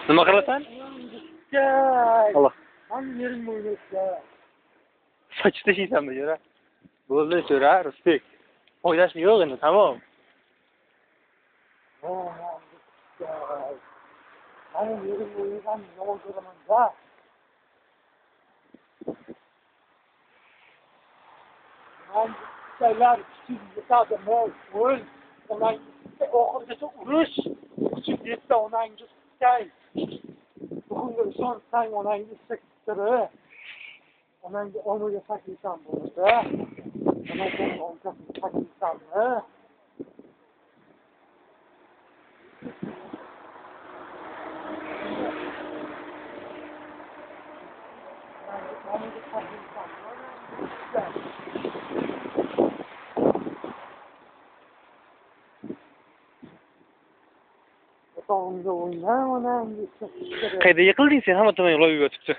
Nima qilasan? Alloh. Ham yeringni o'ynaysan. Sochib tashlaysanmi, jo'ra? Bo'ldi, jo'ra, Rusbek. Foydasi yo'q endi, tamom. Mani yeringni o'ynagan yomon ko'raman-da. Onanglar kuching yetadimi? O'l. Onangiz oxirigacha urush. Kuching yetsa onangiz sikkay. Bugunga ishonsang onangiz siktiri. Onangga onaga saklaysan bo'lmasa, onangga onkasini saklaysanmi? Onangga saklaysanmi? Yotog'imda o'yna onangiz siktiri. Qayerda yiqilding sen? Hamma tomonga loy yotibdi.